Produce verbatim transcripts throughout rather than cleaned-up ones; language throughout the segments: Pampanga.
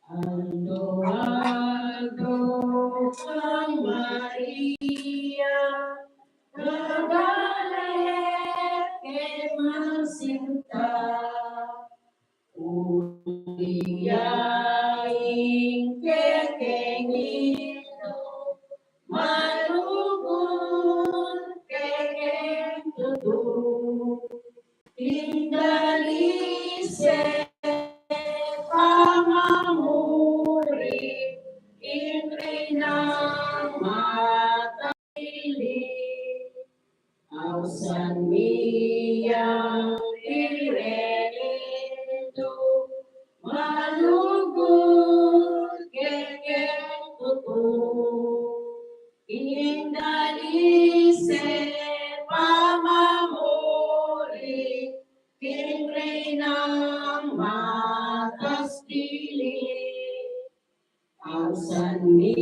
Aldo-aldo kang Maria, gagala keng masinta, uling ya ing kekeng Indu, malugud kekeng tutu. Ing dalise pamamuri, ing rinang mata uli, ausan mi yang bire ning Indu, malugud kekeng tutu. Ing dalise pamamuri, ing rinang matas dili, ausan mi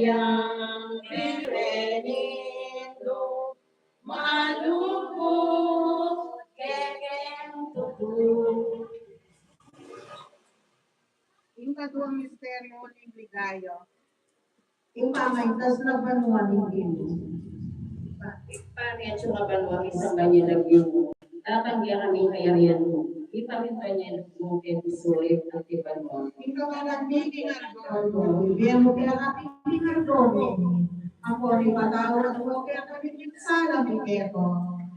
yang bire ning Indu, malugud kekeng tutu. Ing kaduang misteryo ning ligaya, ing pamaitas na banua ning Ginu. Ibpa mi atsu ka banua, misamban ya ing lagyu mu, datang kekami ing kayarian mu, mipamintuan ya ing lub mu keti sulip anti banua. Ing kakanan mi king aldo-aldo ibie mu kekami king aldo ngeni. Ampon ipatawad mu kekami ing sala mi keka,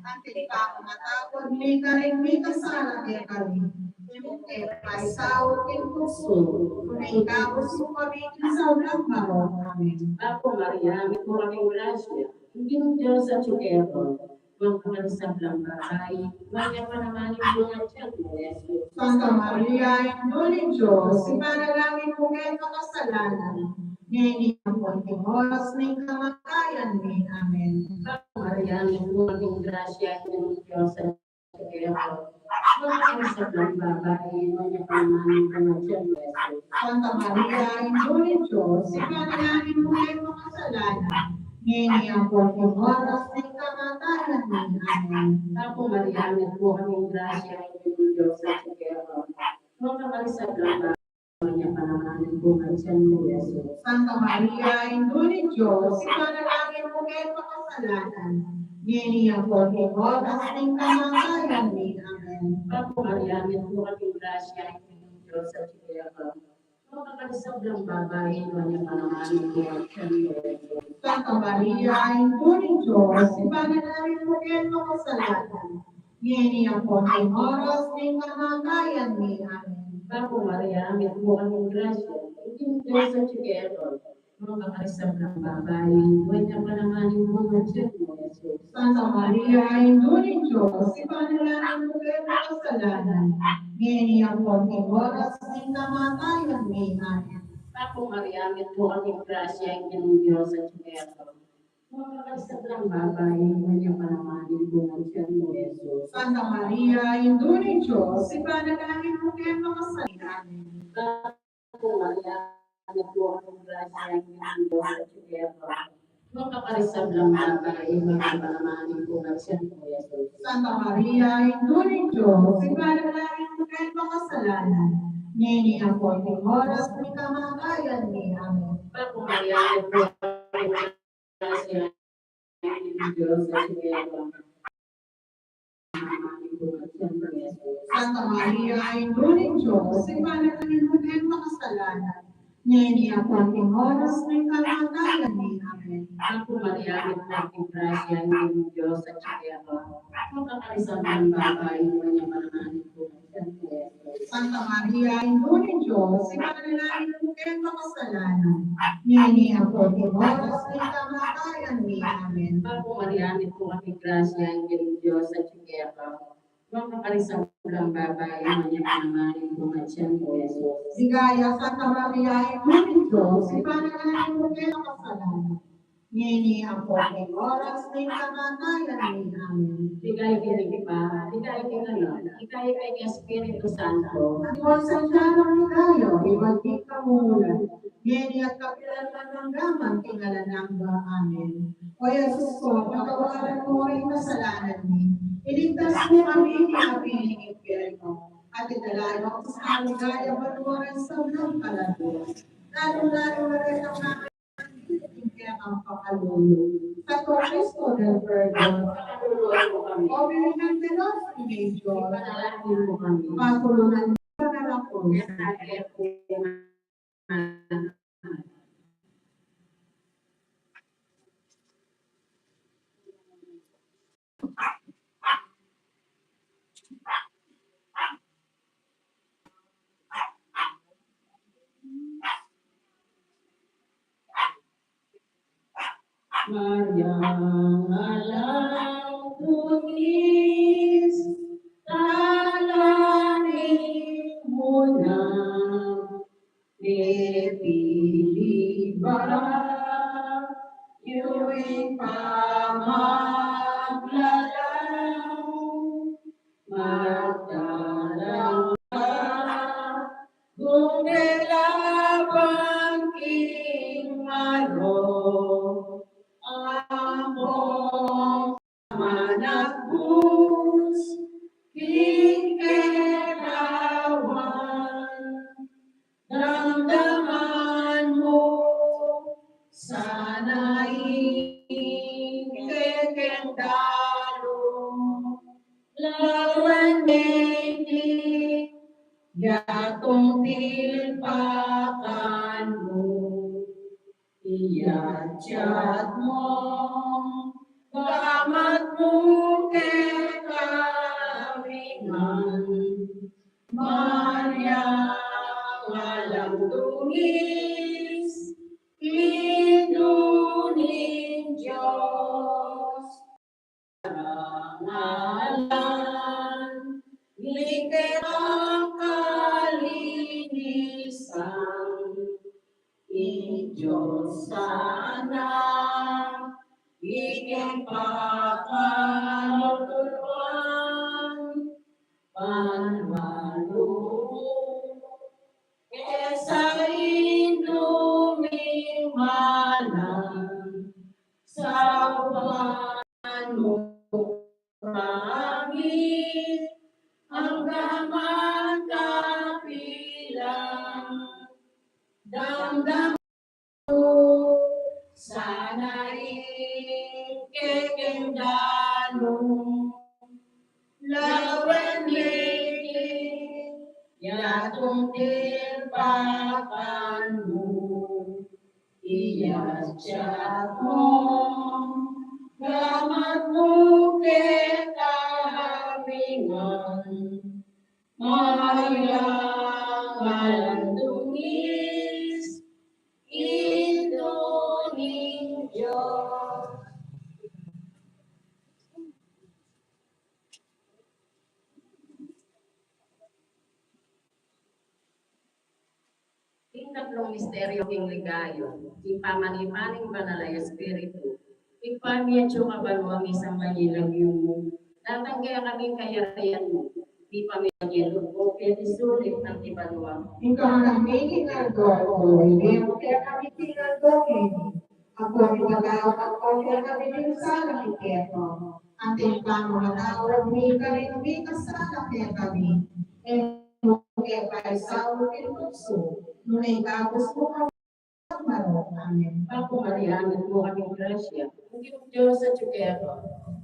anti ing pamamatawad mi karing mikasala kekami. E mu ke paisaul king tuksu, nune ikabus mu kami king sablang marok. Amen. Bapu Maria, mitmu ka king grasya, ing Ginung Dios atsu keka. Nuan ka karing sablang babai, nuan ya pa naman ing bunga ning tiyan mu, i Jesus. Santa Maria, Indu ning Dios, ipanalangin mu keng makasalanan, ngeni ampon king oras ning kamatayan mi. Amen. Bapu Maria, mitmu ka king grasya, ing Ginung Dios atsu keka. Nuan ka karing sablang babai, nuan ya pa naman ing bunga ning tiyan mu, i Jesus. Santa Maria, Indu ning Dios, ipanalangin mu keng makasalanan, ngeni ampon king oras ning kamatayan mi. Amen. Bapu Maria, mitmu ka king grasya, ing Ginung Dios atsu keka. Nuan ka karing sablang babai, nuan ya pa naman ing bunga ning tiyan mu, i Jesus. Santa Maria, Indu ning Dios, ipanalangin mu keng makasalanan, ngeni ampon king oras ning kamatayan mi. Amen. Bapu Maria, mitmu ka king grasya, ing Ginung Dios atsu keka. Nuan ka karing sablang babai, nuan ya pa naman ing bunga ning tiyan mu, i Jesus. Santa Maria, Indu ning Dios, ipanalangin mu keng makasalanan, ngeni ampon king oras ning kamatayan mi. Amen. Bapu Maria, mitmu ka king grasya, ing Ginung Dios atsu keka. Nuan ka karing sablang babai, nuan ya pa naman ing bunga ning tiyan mu, i Jesus. Santa Maria, Indu ning Dios, ipanalangin mu keng makasalanan, ngeni ampon king oras ning kamatayan mi. Amen. Bapu Maria, mitmu ka king grasya, ing Ginung Dios atsu keka. Nuan ka karing sablang babai, nuan ya pa naman ing bunga ning tiyan mu, i Jesus. Santa Maria, Indu ning Dios, ipanalangin mu keng makasalanan. Bapu Maria, mitmu ka king grasya, ing Ginung Dios atsu keka. Nuan ka karing sablang babai, nuan ya pa naman ing bunga ning tiyan mu, i Jesus. Santa Maria, Indu ning Dios, ipanalangin mu keng makasalanan, ngeni ampon king oras ning kamatayan mi. Amen. Bapu Maria, mitmu ka king grasya, ing Ginung Dios atsu keka. Santa Maria, Indu ning Dios, ipanalangin mu keng makasalanan, ngeni ampon king oras ning kamatayan mi. Amen. Bapu Maria, mitmu ka king grasya, ing Ginung Dios atsu keka. Nuan ka karing sablang babai, nuan ya pa naman ing bunga ning tiyan mu, i Jesus. Santa Maria, Indu ning Dios, ipanalangin mu keng makasalanan, ngeni ampon king oras ning kamatayan mi. Amen. Bapu Maria, mitmu ka king grasya, ing Ginung Dios atsu keka. Nuan ka karing sablang babai, nuan ya pa naman ing bunga ning tiyan mu, i Jesus. Ligaya, Santa Maria, Indu ning Dios, ipanalangin mu keng makasalanan, ngeni ampon king oras ning kamatayan mi. Amen. Ligaya king Ibpa, ligaya king Anak, ligaya king Espiritu Santo. Antimo ing sadya nang ligaya, ibat ning kamumulan, ngeni at kapilan man, angga man king alang angga. Amen. O Jesus ko, patawaran mu ring kasalanan mi, iligtas mu kami king api ning impyerno, At italayo ang Espiritu, gaya pa nung sa unang panahon. Lalong-lalo na rin ang mga kaya ang pakalulu. Sa Kristo del Perdon, o Birhen de los Remedios, patulungan mo kami. Maria, alang tunis, talaning muna, mepili ba, yu ing pamaglalang, magtalang ka, gundelaban king marok, ampong manakbus king kekaiwan. Damdaman mu sana ing kekeng dalu, lawen deni yatung tilpakan mu, iyatyat mu gamat mu kekami ngan. Maria, alang tunis, Indu ning Dios, ngalan, ning kekang kalinisan, ing Dios sana, ing pakalutuluan, panuan lu, e sa Indu ming malan, saupan mu kami, angga man kapilan, damdaman mu sana ing kekeng dalu, lawen deni yatung tilpakan mu, iyatyat mu gamat mu kekami ngan. Maria, alang tunis, Indu ning Dios. Ing katlung misteryu king ligaya, ing pamanipa ning Banal a Espiritu. Ibpa mi atsu ka banua, misamban ya ing lagyu mu, datang kekami ing kayarian mu, mipamintuan ya ing lub mu keti sulip anti banua. Ing kakanan mi king aldo-aldo ibie mu kekami king aldo ngeni. Ampon ipatawad mu kekami ing sala mi keka, anti ing pamamatawad mi karing mikasala kekami. E mu ke paisaul king tuksu, nune ikabus mu kami king marok. Amen. Bapu Maria, mitmu ka king grasya, ing Ginung Dios atsu keka.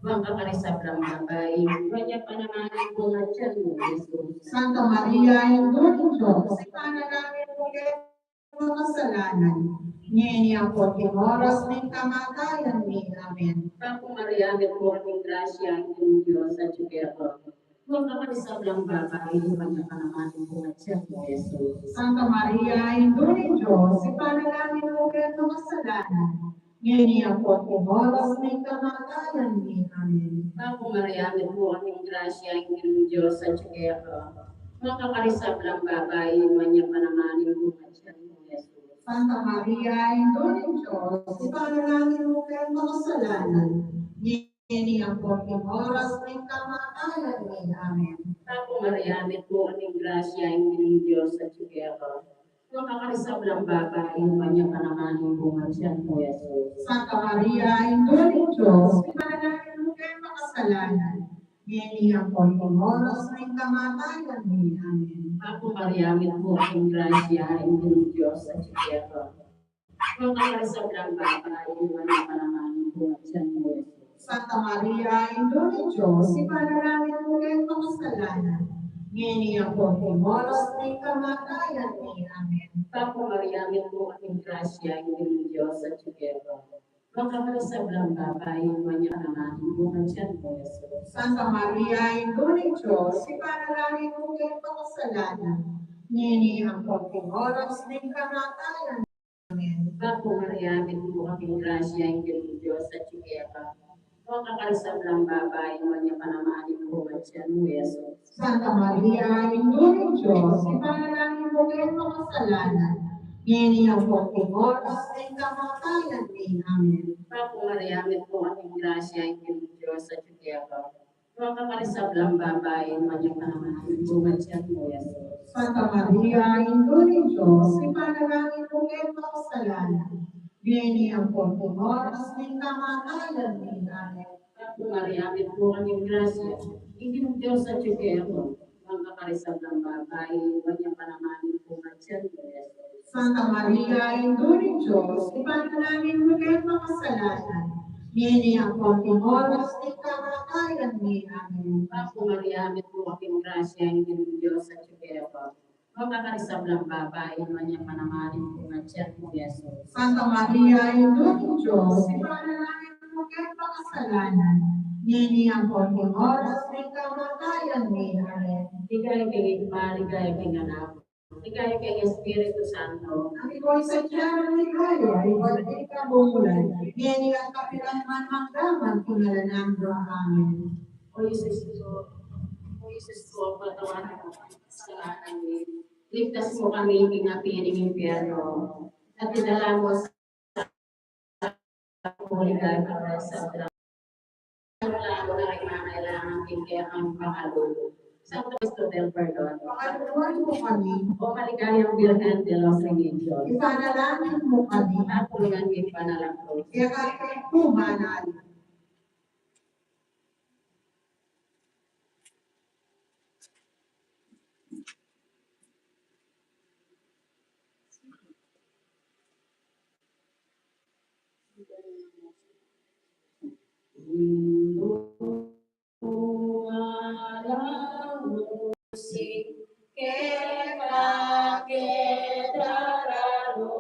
Nuan ka karing sablang babai, nuan ya pa naman ing bunga ning tiyan mu, i Jesus. Santa Maria, Indu ning Dios, ipanalangin mu kekami makasalanan, ngeni ampon king oras ning kamatayan mi. Amen. Bapu Maria, mitmu ka king grasya, ing Ginung Dios atsu keka. Nuan ka karing sablang babai, nuan ya pa naman ing bunga ning tiyan mu, i Jesus. Santa Maria, Indu ning Dios, ipanalangin mu kekami makasalanan, ngeni ampon king oras ning kamatayan mi. Amen. Bapu Maria, mitmu ka king grasya, ing Ginung Dios atsu keka. Nuan ka karing sablang babai, nuan ya pa naman ing bunga ning tiyan mu, i Jesus. Santa Maria, Indu ning Dios, ipanalangin mu kekami makasalanan, ngeni ampon king oras ning kamatayan mi. Amen. Bapu Maria, mitmu ka king grasya, ing Ginung Dios atsu keka. Nuan ka karing sablang babai, nuan ya pa naman ing bunga ning tiyan mu, i Jesus. Santa Maria, Indu ning Dios, ipanalangin mu kekami makasalanan, ngeni ampon king oras ning kamatayan mi. Amen. Bapu Maria, mitmu ka king grasya, ing Ginung Dios atyu keka. Nuan ka karing sablang babai, nuan ya naman ing bunga ning tiyan mu, Jesus. Santa Maria, Indu ning Dios, ipanalangin mu kaming makasalanan, ngeni ampon king oras ning kamatayan mi. Amen. Bapu Maria, mitmu ka king grasya, ing Ginung Dios atyu keka. Nuan ka karing sablang babai, nuan ya naman ing bunga ning tiyan mu, Jesus. Santa Maria, Indu ning Dios, ipanalangin mu kaming makasalanan, ngeni ampon king oras ning kamatayan. Amen. Bapu Maria, mitmu ka king grasya, ing Ginung Dios atyu keka. Nuan ka karing sablang babai, nuan ya naman ing bunga ning tiyan mu, Jesus. Santa Maria, Indu ning Dios, ipanalangin mu kaming makasalanan, ngeni ampon king oras ning kamatayan mi. Amen. Bapu Maria, mitmu ka king grasya, ing Ginung Dios atyu keka. Nuan ka karing sablang babai, nuan ya naman ing bunga ning tiyan mu, Jesus. Santa Maria, Indu ning Dios, ipanalangin mu kaming makasalanan, ngeni ampon king oras ning kamatayan mi. Amen. Bapu Maria, mitmu ka king grasya, ing Ginung Dios atyu keka. Nuan ka karing sablang babai, nuan ya naman ing bunga ning tiyan mu, Jesus. Santa Maria, Indu ning Dios, ipanalangin mu kaming makasalanan, ngeni ampon king oras ning kamatayan mi. Amen. Bapu Maria, mitmu ka king grasya, ing Ginung Dios atyu keka. Nuan ka karing sablang babai, nuan ya naman ing bunga ning tiyan mu, Jesus. Santa Maria, Indu ning Dios, ipanalangin mu kaming makasalanan, ngeni ampon king oras ning kamatayan mi. Amen. Ligaya king Ibpa, ligaya king Anak, ligaya king Espiritu Santo. Antimo ing sadya nang ligaya, ibat king kabungulan, ngeni at kapilan man, mangga man king alang angga. Amen. O Jesus ko, O Jesus ko, patawaran mu kami kasalanan mi. Iligtas mu kami king api ning impyerno. At idala mu sa Holy God, para sa lalu na ring mangailangan king kekang pakalulu. Santo Cristo del Perdon. Pakaluluan mu kami. O maligayang Birhen de los Remedios. Ipanalangin mu kami. At tulungan mi panalangin. Kekang kumanali. Sing keka ke daralu,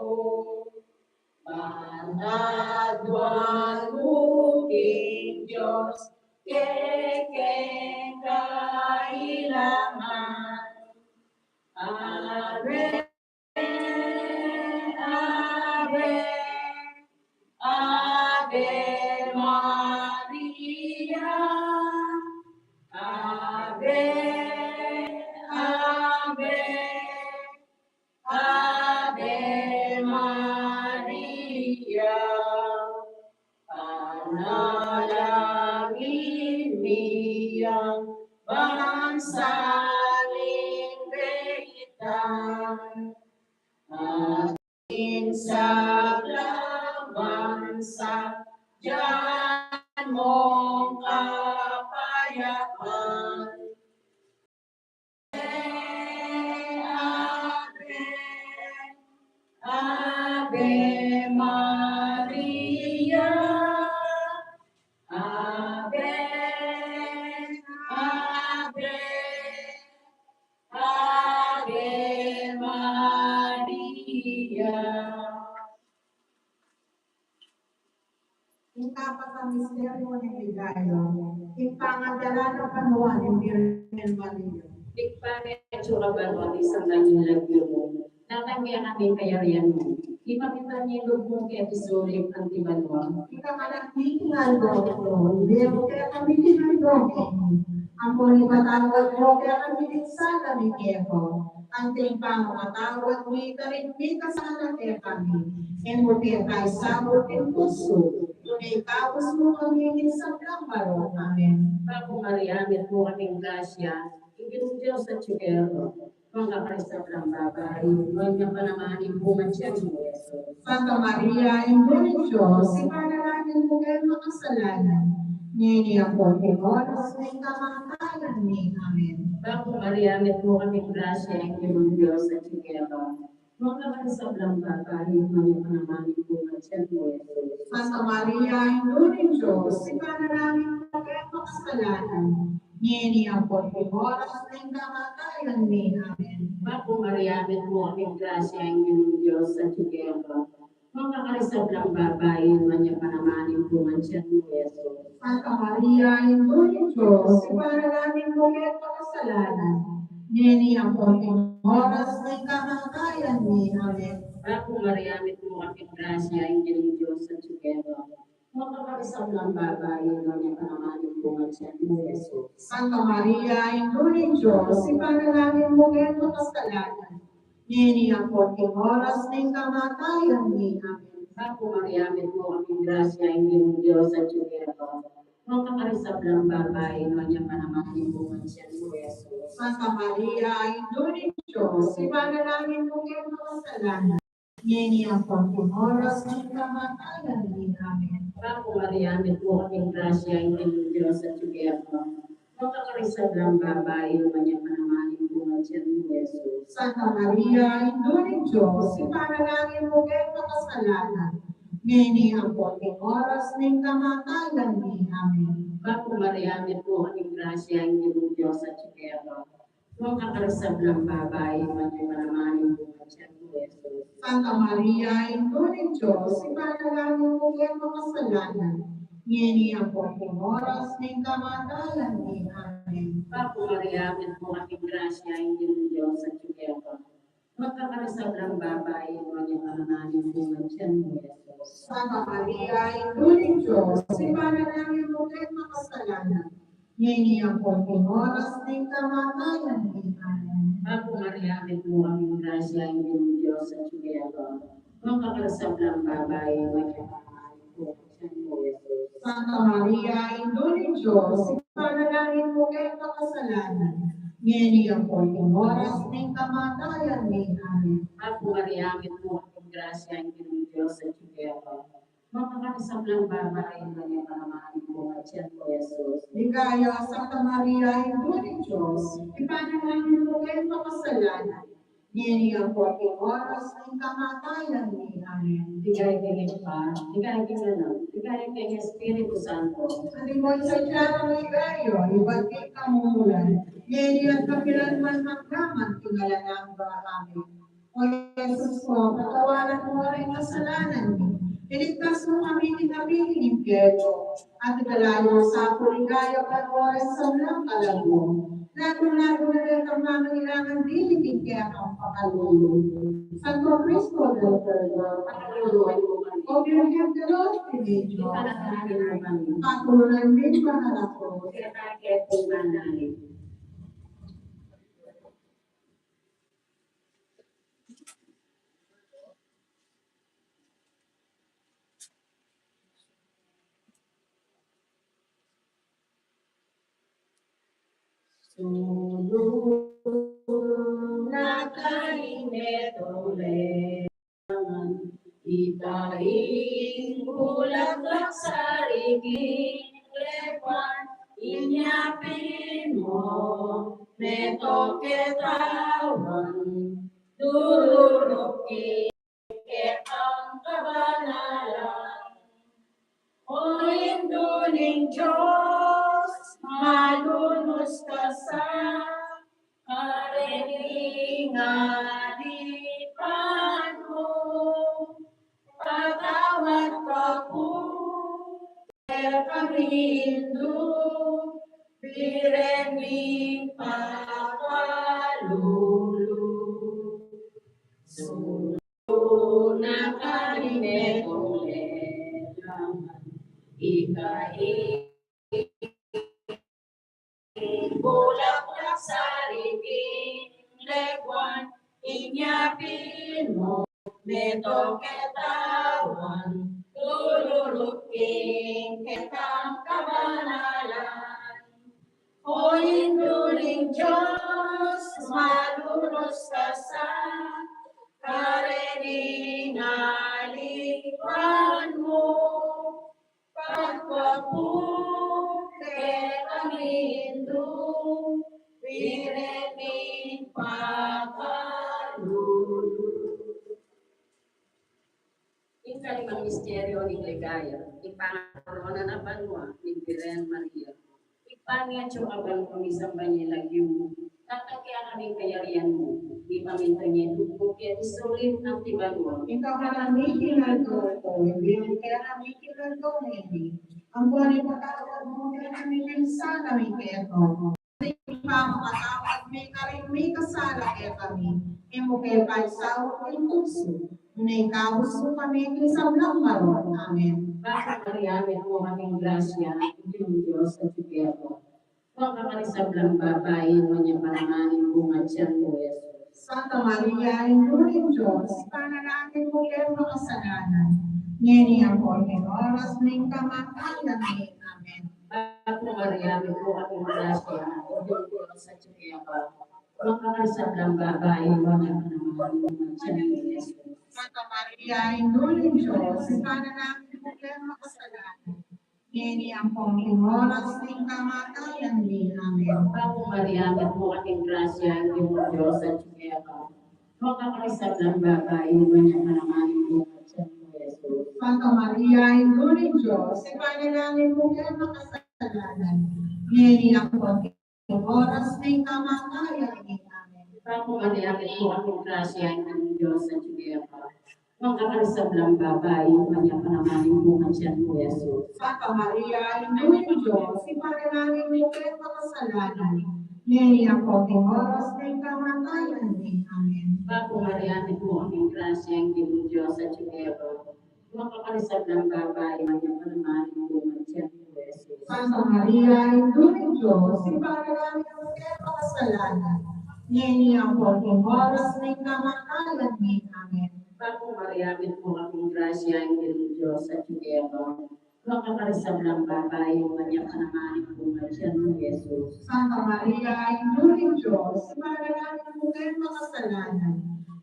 panaduan mu king Dios kekeng kailangan. Ave, Ave, Ave Maria. Ave, Ave, Ave Maria. Panalangin mi yang bansa ning beitan, at ing sablang bansa, dyan mung kapayapan. Ave, Ave Maria. Ave, Ave, Ave Maria. Ing kapat a misteryu ning ligaya, ing pangandalan a banua ning Birhen Maria. Ibpa mi, atsu ka banua, misamban ya ing lagyu mu. Datang kekami ing kayarian mu. Mipamintuan ya ing lub mu keti sulip anti banua. Ing kakanan mi king aldo-aldo ibie mu kekami king aldo ngeni. Ampon ipatawad mu kekami ding sala mi keka, anti ing pamamatawad mi karing mikasala kekami. E mu ke paisaul king tuksu, nune ikabus mu kami king sablang marok. Amen. Bapu Maria, mitmu ka king grasya, ing Ginung Dios atyu keka. Nuan ka karing sablang babai, nuan ya pa naman ing bunga ning tiyan mu, Jesus. Santa Maria, Indu ning Dios, ipanalangin mu kaming makasalanan, Ngeni ampon king oras ning kamatayan mi. Amen. Bapu Maria, mitmu ka king grasya, ing Ginung Dios atyu keka. Nuan ka karing sablang babai, at nuan ya naman ing bunga ning tiyan mu, Jesus. Santa Maria, Indu ning Dios, ipanalangin mu kaming makasalanan, ngeni ampon king oras ning kamatayan mi. Amen. Bapu Maria, mitmu ka king grasya, ing Ginung Dios atyu keka. Nuan ka karing sablang babai, at nuan ya naman ing bunga ning tiyan mu, Jesus. Santa Maria, Indu ning Dios, ipanalangin mu kaming makasalanan, ngeni ampon king oras ning kamatayan mi. Amen. Bapu Maria, mitmu ka king grasya, ing Ginung Dios atyu keka. Nuan ka karing sablang babai, at nuan ya naman ing bunga ning tiyan mu, Jesus. Santa Maria, Indu ning Dios, ipanalangin mu kaming makasalanan, ngeni ampon king oras ning kamatayan mi. Amen. Bapu Maria, mitmu ka king grasya, ing Ginung Dios atyu keka. Nuan ka karing sablang babai, at nuan ya naman ing bunga ning tiyan mu, Jesus. Santa Maria, Indu ning Dios, ipanalangin mu kaming makasalanan, ngeni ampon king oras ning kamatayan mi. Amen. Bapu Maria, mitmu ka king grasya, ing Ginung Dios atyu keka. Nuan ka karing sablang babai, at nuan ya naman ing bunga ning tiyan mu, Jesus. Santa Maria, Indu ning Dios, ipanalangin mu kaming makasalanan, ngeni ampon king oras ning kamatayan mi. Amen. Bapu Maria, mitmu ka king grasya, ing Ginung Dios atyu keka. Nuan ka karing sablang babai, at nuan ya naman ing bunga ning tiyan mu, Jesus. Santa Maria, Indu ning Dios, ipanalangin mu kaming makasalanan, ngeni ampon king oras ning kamatayan mi. Amen. Bapu Maria, mitmu ka king grasya, ing Ginung Dios atyu keka. Nuan ka karing sablang babai, at nuan ya naman ing bunga ning tiyan mu, Jesus. Santa Maria, Indu ning Dios, ipanalangin mu kaming makasalanan, ngeni ampon king oras ning kamatayan mi. Amen. Bapu Maria, mitmu ka king grasya, ing Ginung Dios atyu keka. Nuan ka karing sablang babai, at nuan ya naman ing bunga ning tiyan mu, Jesus. Santa Maria, Indu ning Dios, ipanalangin mu kaming makasalanan, ngeni ampon king oras ning kamatayan mi. Amen. Bapu Maria, mitmu ka king grasya, ing Ginung Dios atyu keka. Nuan ka karing sablang babai, at nuan ya naman ing bunga ning tiyan mu, Jesus. Ligaya, Santa Maria, Indu ning Dios, ipanalangin mu kaming makasalanan, ngeni ampon king oras ning kamatayan mi. Amen. Ligaya king Ibpa, ligaya king Anak, ligaya king Espiritu Santo. Antimo ing sadya nang ligaya, ibat king kamumulan, ngeni at kapilan man, mangga man king alang angga. Amen. O Jesus ku, patawaran mu ring kasalanan mi, iligtas mu kami king api ning impyernu, at idala mu sa king ligaya banua ring sablang kalagua, lalung-lalu na retang mangailangan dili king kekang pakalulu. Santo Cristo del Perdon, pakalulu mu kami. O Virgen de los Remedios, ipanalangin mu kami. Patulunan mi ing banal a krus. Sulu na kami, metole. Ika ing bulaklak sa ring lekuan, inya pin mo, meto ketawan, dururuk king kekang kabanalan. O Indu ning Dios, malunus ka sa kareng alipan mu, patawad ka pu kekami Indu, bire mi pakalulu. Sulu na kami, metole, ika ing bulaklak sa ring lekuan, inya pin mo, meto ketawan, dururuk king kekang kabanalan. O Indu ning Dios, malunus ka sa kareng alipan mu, patawad ka pu Kalimang misteryo ning ligaya, ing pangkorona na banua ning Birhen Maria. Ibpa mi atsu ka banua, misamban ya ing lagyu mu, datang kekami ing kayarian mu, mipamintuan ya ing lub mu keti sulip anti banua. Ing kakanan mi king aldo-aldo ibie mu kekami king aldo ngeni. Ampon ipatawad mu kekami ing sala mi keti, anti ing pamapatawad mi karing mikasala kekami. E mu ke paisaul king tuksu, nune ikabus mu kami king sablang marok. Amen. Bapu Maria, mitmu ka king grasya, ing Ginung Dios atyu keka. Nuan ka karing sablang babai, nuan ya pa naman ing bunga ning tiyan mu, Jesus. Santa Maria, Indu ning Dios, ipanalangin mu kaming makasalanan, ngeni ampon king oras ning kamatayan mi. Amen. Bapu Maria, mitmu ka king grasya, ing Ginung Dios atyu keka. Nuan ka karing sablang babai, nuan ya pa naman ing bunga ning tiyan mu, Jesus. Santa Maria, Indu ning Dios, ipanalangin mu kaming makasalanan, ngeni ampon king oras ning kamatayan mi. Amen. Bapu Maria, mitmu ka king grasya, ing Ginung Dios atyu keka. Nuan ka karing sablang babai, nuan ya pa naman ing bunga ning tiyan mu, Jesus. Santa Maria, Indu ning Dios, ipanalangin mu kaming makasalanan, ngeni ampon king oras ning kamatayan mi. Amen. Bapu Maria, mitmu ka king grasya, ing Ginung Dios atyu keka. Nuan ka karing sablang babai, nuan ya pa naman ing bunga ning tiyan mu, Jesus. Santa Maria, Indu ning Dios, ipanalangin mu kaming makasalanan, ngeni ampon king oras ning kamatayan mi. Amen. Bapu Maria, mitmu ka king grasya, ing Ginung Dios atyu keka. Nuan ka karing sablang babai, nuan ya pa naman ing bunga ning tiyan mu, Jesus. Santa Maria, Indu ning Dios, ipanalangin mu kaming makasalanan, ngeni ampon king oras ning kamatayan mi. Amen. Bapu Maria, mitmu ka king grasya, ing Ginung Dios atyu keka. Nuan ka karing sablang babai, nuan ya pa naman ing bunga ning tiyan mu, Jesus. Santa Maria, Indu ning Dios, ipanalangin mu kaming makasalanan,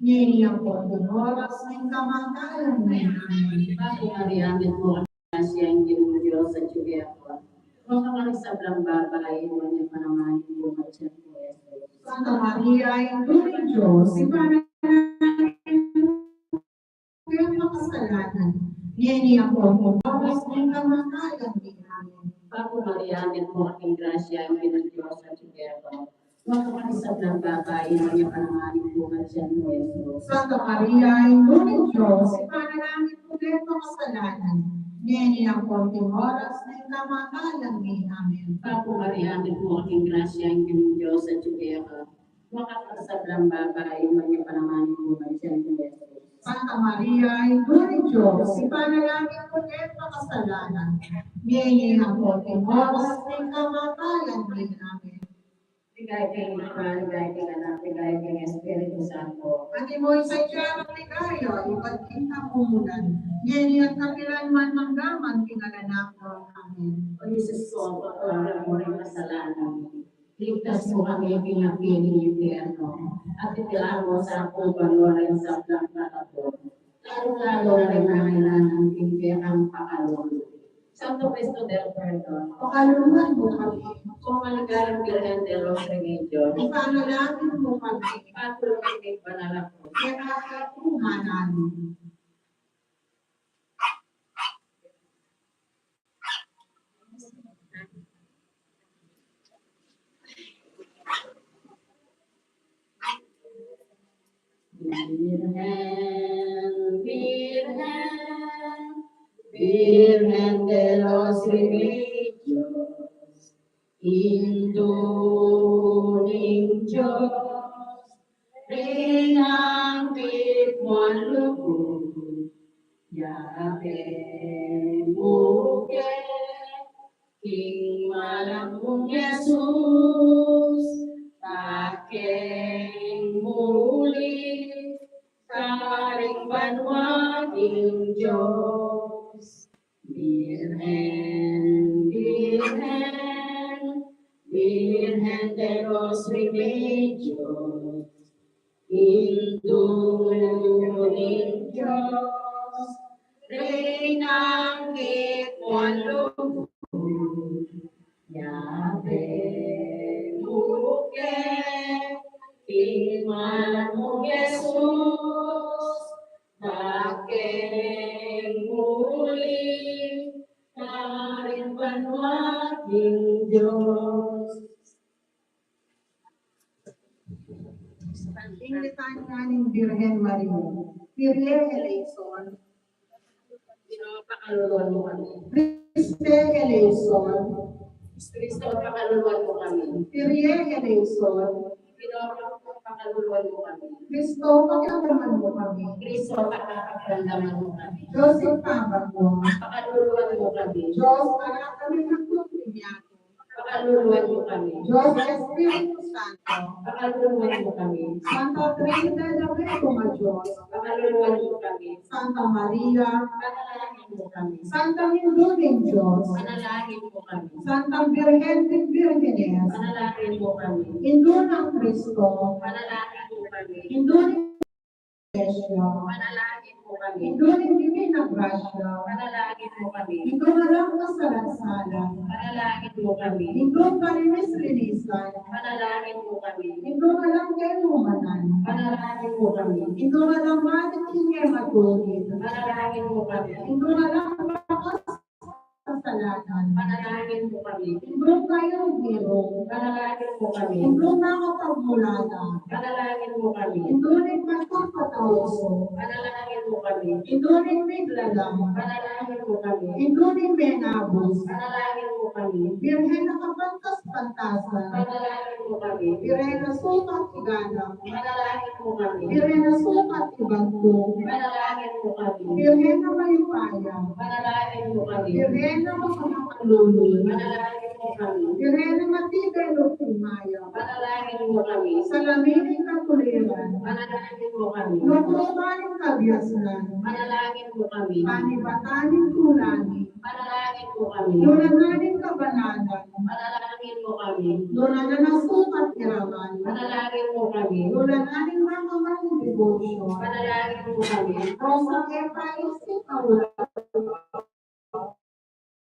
ngeni ampon king oras ning kamatayan mi. Amen. Bapu Maria, mitmu ka king grasya, ing Ginung Dios atyu keka. Nuan ka karing sablang babai, nuan ya pa naman ing bunga ning tiyan mu, Jesus. Santa Maria, Indu ning Dios, ipanalangin mu kaming makasalanan, ngeni ampon king oras ning kamatayan mi. Amen. Bapu Maria, mitmu ka king grasya, ing Ginung Dios atyu keka. Nuan ka karing sablang babai, nuan ya pa naman ing bunga ning tiyan mu, Jesus. Santa Maria, Indu ning Dios, ipanalangin mu kaming makasalanan, ngeni ampon king oras ning kamatayan mi. Amen. Bapu Maria, mitmu ka king grasya, ing Ginung Dios atyu keka. Nuan ka karing sablang babai, nuan ya pa naman ing bunga ning tiyan mu, Jesus. Santa Maria, Indu ning Dios, ipanalangin mu kaming makasalanan, ngeni ampon king oras ning kamatayan mi. Amen. Ligaya king Ibpa, ligaya king Anak, ligaya king Espiritu Santo. Antimo ing sadya nang ligaya, ibat king kapumunan, ngeni at kapilan man, mangga man king alang angga. Amen. O Jesus ko, patawaran mu ring kasalanan mi. Iligtas mu kami king api ning impyerno, at itilan mu sa banua ring sablang patapon, lalung-lalu na ring nangailangan king kekang pakalulu. Santo Cristo del Perdon, pakalulwan mu kami. O Maligayang Birhen de los Remedios, ipanalangin mu kami. Patulungan ning banal a krus, kekang kapunan. Virgen, Virgen, Virgen de los Remedios, Indu ning Dios, ring angkit muan lugud, yabe mu ke king malang mung Jesus, takeng muli karing banua ning Dios. Virgen, Virgen, Virgen de los Remedios, Indu ning Dios, ring angkit muan lugud, yabe mu ke king malang mung Jesus, takeng Birhen Maria. Kyrie eleison. Ginu, pakaluluan mu kami. Christe eleison. Kristo, pakaluluan mu kami. Kyrie eleison. Ginu, pakaluluan mu kami. Kristo, pakiramdaman mu kami. Kristo, pakiramdaman mu kami. Dios Ibpa babo, pakaluluan mu kami. Dios Anak a mayupaya, pakaluluan mu kami. Dios Espiritu Santo, pakaluluan mu kami. Santa Trinidad a mayupaya, pakaluluan mu kami. Santa Maria, panalangin mu kami. Santa Indu ning Dios, panalangin mu kami. Santa Birhen de Birhenes, panalangin mu kami. Indu nang Kristo, panalangin mu kami. Indu ning Iglesia, panalangin mu kami. Indu ning Divina Gracia, panalangin mu kami. Indu alang kasalan-salan, panalangin mu kami. Indu kalinis-linisan, panalangin mu kami. Indu alang kailumanan, panalangin mu kami. Indu alang malit king e matukit, panalangin mu kami. Indu alang bakas kasalanan, panalangin mu kami. Indu kayang-biru, panalangin mu kami. Indu makapagmulala, panalangin mu kami. Indu ning magpapatauso, panalangin mu kami. Indu ning miglalang, panalangin mu kami. Indu ning menabus, panalangin mu kami. Birhen a kapantas-pantasan, panalangin mu kami. Birhen a sukat igalang, panalangin mu kami. Birhen a sukat ibantug, panalangin mu kami. Birhen a mayupaya, panalangin mu kami. Birhen a mapamakalulu, panalangin mu kami. Birhen a matibay lub king mayap, panalangin mu kami. Salamin ning katuliran, panalangin mu kami. Luklukan ning kabiasnan, panalangin mu kami. Panibatan ning tulanin, panalangin mu kami. Lulanan ning kabanalan, panalangin mu kami. Lulanan a sukat iraman, panalangin mu kami. Lulanan ning makaman ning debosyon, panalangin mu kami. Rosang e paisip a ulam,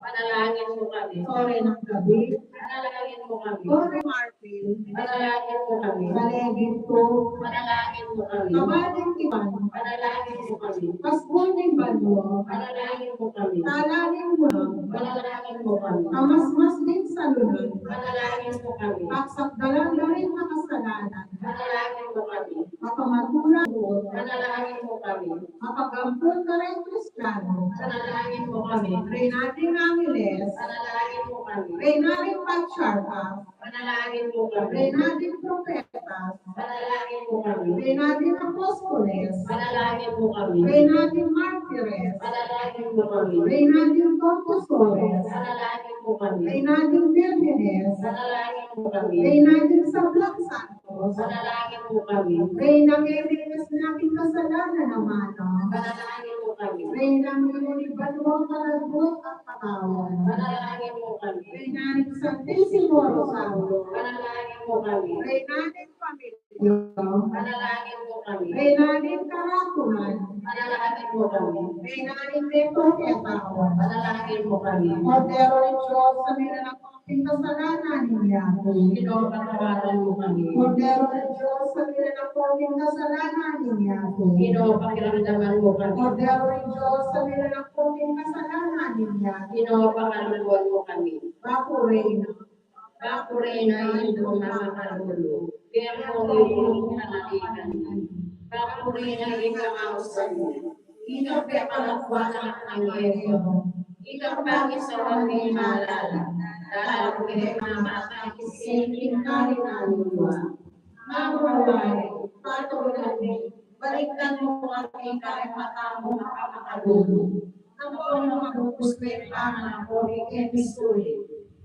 panalangin mu kami. Tore ng gabi, panalangin mu kami. Tore Mar- Panalangin mu kami. Bale Egipto, panalangin mu kami. Kabal ning tipan, panalangin mu kami. Paskul ning banua, panalangin mu kami. Tala ning mulam, panalangin mu kami. Kamasmas ning salunan, panalangin mu kami. Pagsakdalan da ring makasalanan, panalangin mu kami. Mapamatulan, panalangin mu kami. Makagampun kareng Kristiano, panalangin mu kami. Reyna ding angeles, panalangin mu kami. Reyna ding patriarka, panalangin mu kami. Reyna ding propetas, panalangin mu kami. Reyna ding apostoles, panalangin mu kami. Reyna ding martires, panalangin mu kami. Reyna ding confesores, panalangin mu kami. Reyna ding birhenes, panalangin mu kami. Reyna ding sablang santos, panalangin mu kami. Reyna merinis na king kasalanan a mana, panalangin mu kami. Reyna merinis banua, kalaguan at katawan, panalangin mu kami. Reyna ning Santisimo Rosario, panalangin mu kami. Reyna ning pamilya, panalangin mu kami. Reyna ning karakunan, panalangin mu kami. Reyna ning mepot a katawan, panalangin mu kami. Kordero ning Dios, a milalako king kasalanan ning yatu, Ginu, patawaran mu kami. Kordero ning Dios, a milalako king kasalanan ning yatu, Ginu, pakiramdaman mu kami. Kordero ning Dios, a milalako king kasalanan ning yatu, Ginu, pakaluluan mu kami. Baku Reyna, baku Reyna, Indu mamakalulu, kaya mu ing panaligan, baku Reyna, ika mausan, ika pepalakwa na kangkero, ika pangisawan ning malala, dalaru ke mamakan king singking karin a lugwa. Mamu Maria, paturunan mi, balikdan mu kami kareng mata mung mapamakalulu, ampo nung mabubus ke ing panganak ku king e mi suli,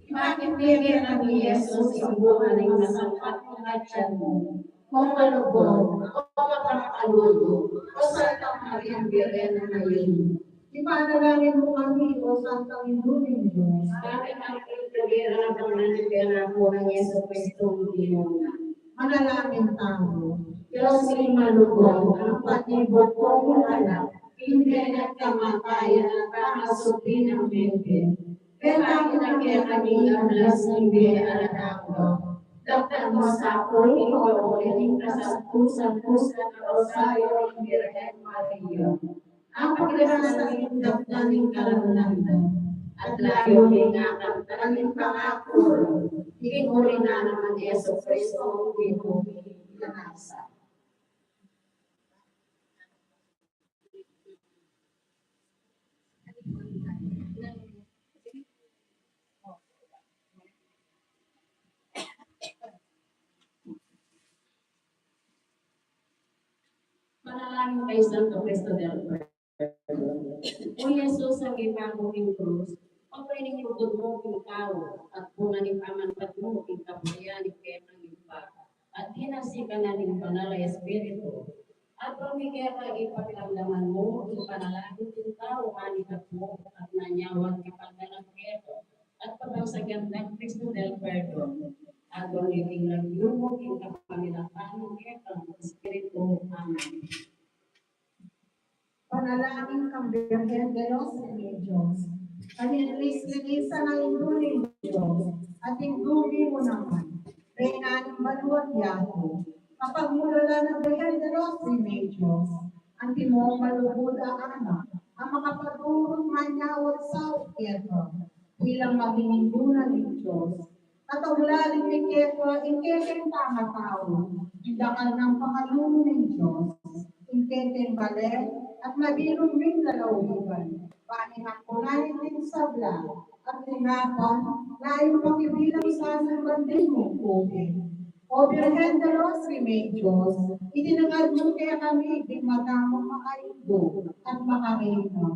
ibakit mu kekami i Jesus, ing bunga ning masangkap a atian mu. O malugud, o mapamakalulu, o Santa Maria, Birhen a mayupaya, ipanalangin mu kami, o Santa Indu ning Dios, para kami makapangaku king pangaku nang Jesucristo, Ginu mi. Manalangin tamu. Dios ming malugud, a patnibuk kung anak, king bie nang kamatayan at pangasubli nang mebie, pepakit na kekami ing ablas ning bie alang angga. Daptan mu sa king kauli ning kasantu-santusan a Rosario ning Birhen Maria. Apakirasan ing daptan ning kalangunan da, at layun ming akamtan ing pangaku ra, king uli na nang Jesucristo, Ginu mi. Ika nasa. Santo Cristo del Pueblo. O Jesus, a mipaku king krus, papaining lugud mu king tau, at bunga ning pamanpat mu king kabuayan ning kekang Ibpa, at king sikanan ning Banal a Espiritu. At pamikeka ipakiramdaman mu ing panalangin ning tau, manikap mu, at nanyawat kapagdanag keka, at pabansagan da Cristo del Perdon. At pamikeng lagyu mu king kapamilatan ning kekang Espiritu. Amen. Panalangin kang Birhen de los Remedios. Karin lis-, linisan na ing Indu ning Dios, at ing Indu mu naman, Reyna ning banua at yatu. Kapagmulalan nang Birhen de los Remedios, antimong malugud a anak a makapagurung manyawat saup keka, bilang maging Indu na ning Dios. At aulalim mi keka ing kekeng pamatau, ing dakal nang pangalulu ning Dios, ing kekeng bale at mabilug ming lalawigan, bang ing ampunan ning sabla, at lingapan na ing pakibilang sana ning bantay mung puti. O Birhen de los Remedios, itinangad mu kekami ding mata mung makaindu at makareyna.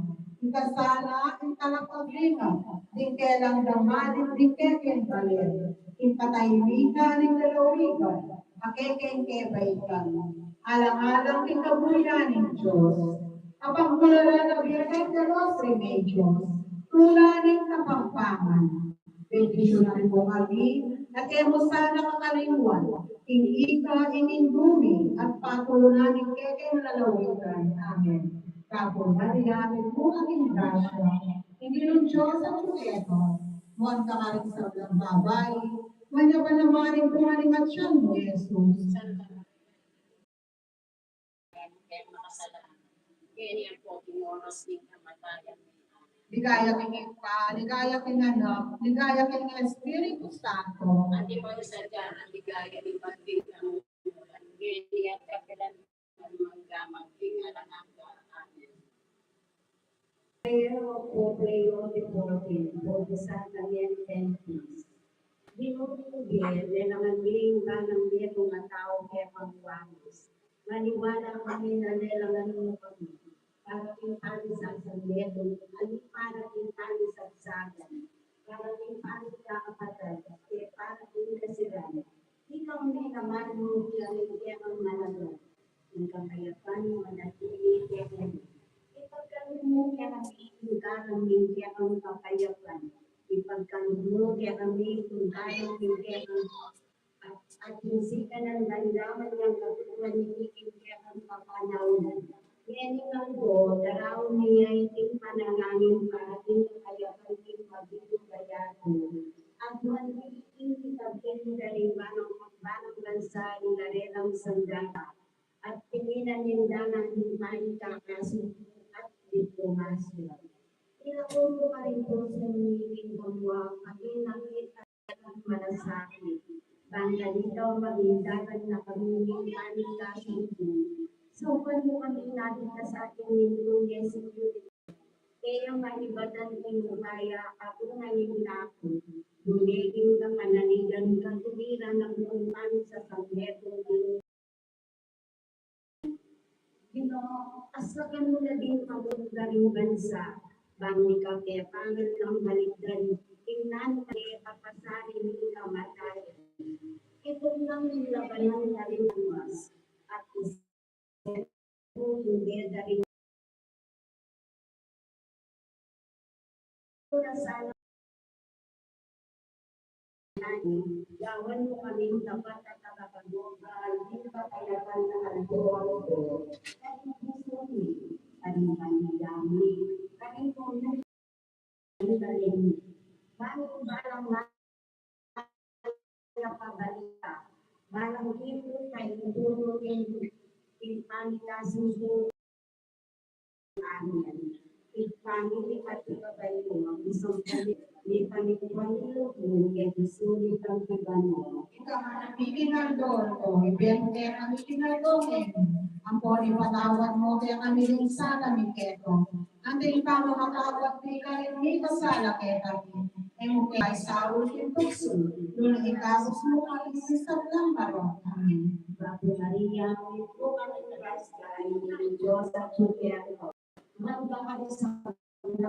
Ika sana ing talapaglinga ding kelang damdamin ding kekeng bale, ing katahimikan ning lalawigan a kekeng kebaikan, alang-alang king kabuyan ning Dios. Kapagmulalan nang Birhen de los Remedios, tula ning Kapampangan, bendisyunan mu kami, at e mu sana kakalingwan ing ika ing Indu mi at patulunan ning kekeng lalawigan. Amen. Kapu Maria, mitmu ka king grasya, ing Ginung Dios atyu keka, nuan ka karing sablang babai, nuan ya pa naman ing bunga ning atian mu, Jesus. Ligaya king Ibpa, ligaya king Anak, ligaya king Espiritu Santo. Antimo ing sadya, ligaya ning pagding kamu, ngeni at kapilan man, mangga man king alang angga. Amen. Pero, o pleo de bote, bote santa mente en pis. Ginung Dios, lelangan mi ing banang metung a tau kekang walis. Maniwala kami na lelangan mu kami para king pamisasan metung, at e para king pamisagsagan, para king pamitakapatad, e para king kasiran. Ika ing naman mu, ing kekang malaga, ing kakayapan manatili kekami. Ipagkalub mu kekami ing galang ning kekang kakayapan. Ipagkalub mu kekami ing galang ning kekang at, at ing sikanan damdaman yang katutuan ning kekang kapanaunan. Ngeni ngan po, daraun mi ya iting panalangin para king kakayapan ning pagding kayatu. At nuan mi iting itagin da ring banang, banang bansa ing darelang sandata at tinginan ning dalan ning panikakasu at diplomasya. Ilako mu karing pusu mi ing banua, maging nakit at malasakit. Bang ganito, maging dalan na kami ning panikasuku. Saupan mu kami, nabita sa atin ning Indu, Jesucristo. Kaya manibatan king upaya, aku na ning laku. Dumeging ka panaligan, katuliran na kung panis sa sangleto. Ginoo, asakan mu na ding pamung da ring bansa, bang ning kapepangan nang balikdan, ing nanu mane papasari ning kamatayan. Itung nang labanan da ring anuas, at is-, ing beda ring Gawan mu kaming tapat at tagapagmabay, king kapayapaan na aldo-aldo. Karing pusu mi, karing pamilya mi, karing komunidad mi, karing balang na napabalita, balang ipu kay ipu king, king pamikasuku. Amen. Ing pamili pati kabay ko, isang pamili, ni pamili pamili ko, kaya sulit ang iba mo. Ika nga namikinaldon ko, ibento kaya namikinaldon ko. Ampon ipatawad mu kekami ring sala mi keka, anti ing pamamatawad mi karing mikasala kekami. Emu ke mai saul king tuksu, nune ikabus mu kami king sablang marok. Amen. Ave Maria, mitmu ka king grasya, ing Ginung Dios atyu keka. Manda ka king sablang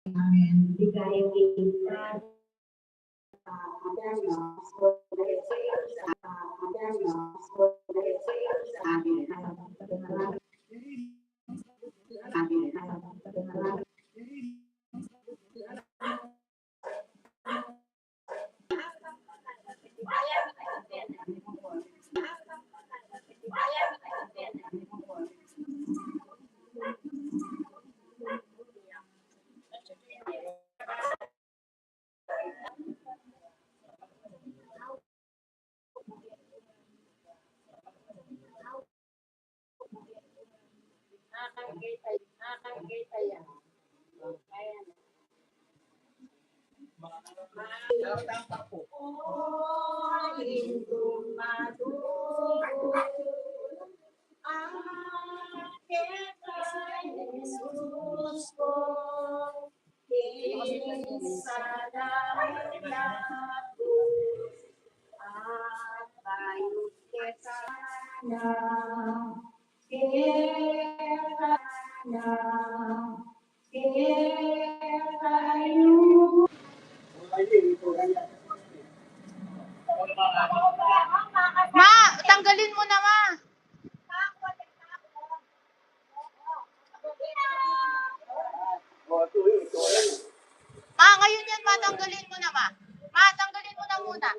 Amen. Ma, tanggalin mo na, ma. Ma, ngayon yan, ma, tanggalin mo na, ma. Ma, tanggalin mo na muna.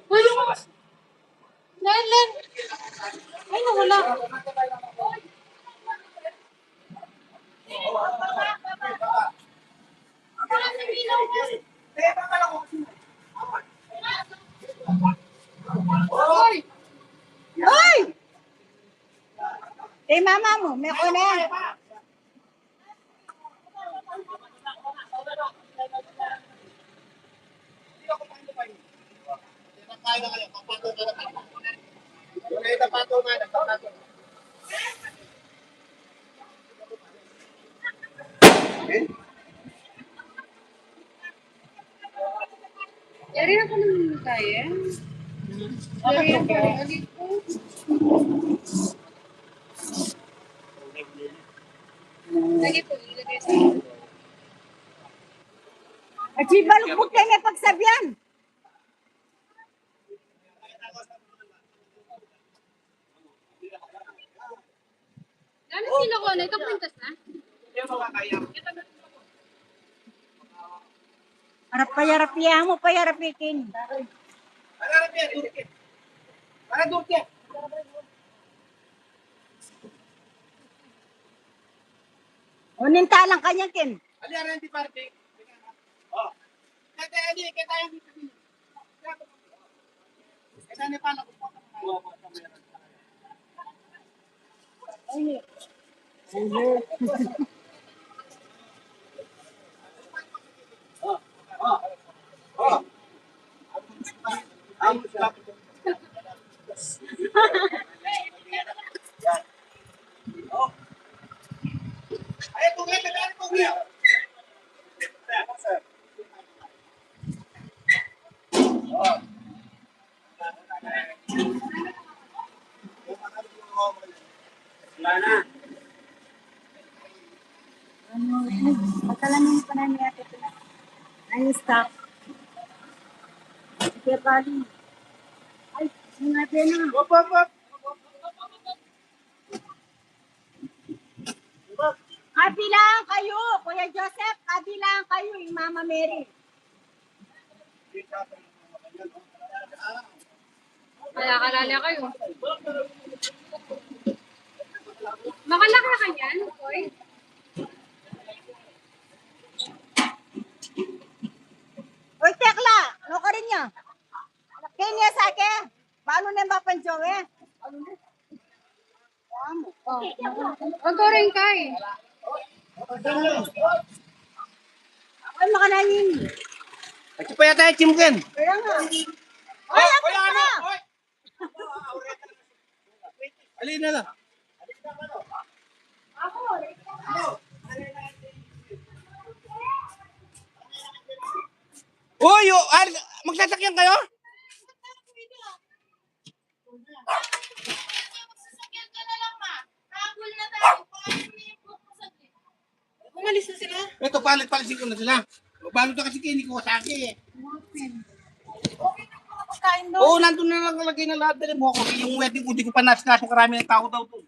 Uy, Len, Len. Ay, nawala. Hoy! Hoy! Kay mama mo, may ako na. Yari na pala yung tayo. Yari na pala. Lagi po, ilagay sa Achi, balukbut kay may pagsabian. Gana sila ko na ito, pintas na. Harap pa yarap iya mo, pa yarap ikin. Unin talang kanya kin. Wala na. Ano, ano, pagkalaman pa na niya ito. Ay, stop. Sige, bali. Ay, sinabi na. Wap, wap, wap. Kabilang kayo, Kuya Joseph, kabilang kayo, yung Mama Mary. Kaya kalala kayo. Makalaki ka niyan, boy. Oy, Tekla, no ka rin niya? Kenya sa akin, paano na yung bapan Joe? Oh, ang goreng kay. Ay, makanangin. At siya pa yata yung Chimken. Kaya nga. Ay, ay, ano? Alin na lang. Uy, oh, al-, magsasakyan kayo? Umalis na sila. Ito, palit-palisin ko na sila. Balot na kasi kini ko sa akin eh. Pagkain daw. Oo, nandun na lang lagay na lahat. Dali mo ako. Yung wedding ko, di ko pa nas-, kaso karami ng tao daw to.